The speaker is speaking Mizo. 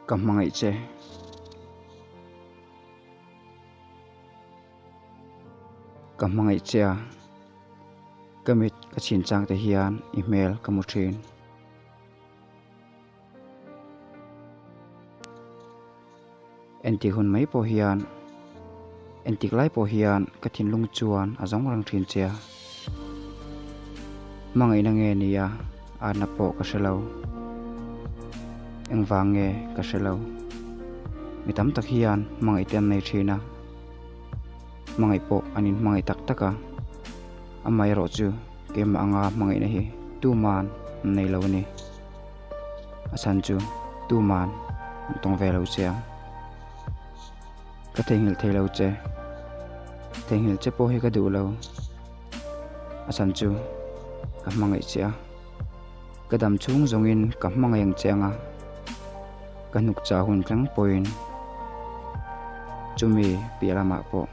Ka hmangaih che. Ka hmangaih che a, ka mit ka chhin chang te hian i hmel ka hmu thin. Entik hun mai pawh hian, entik lai pawh hian ka thinlung chuan a zawng reng thin che a. Hmangaihna nge ni a, atna pawh ka hre lo. Engvang nge ka hre lo. Mi tam tak hian hmangaih te an nei thin a, hmangaih pawh an inhmangaih tak tak a. Amaherawh chu keimah anga hmangaihna hi tuman an nei lo a ni. A chhan chu tuman an tawng ve lo che a. Ka theihnghilh thei lo che. Theihnghilh che pawh hi ka duh lo. A chhan chu ka hmangaih che a. Ka dam chhung zawngin ka hmangaih ang che anga ka hnuk chah hun thleng pawhin chumi piah lamah pawh.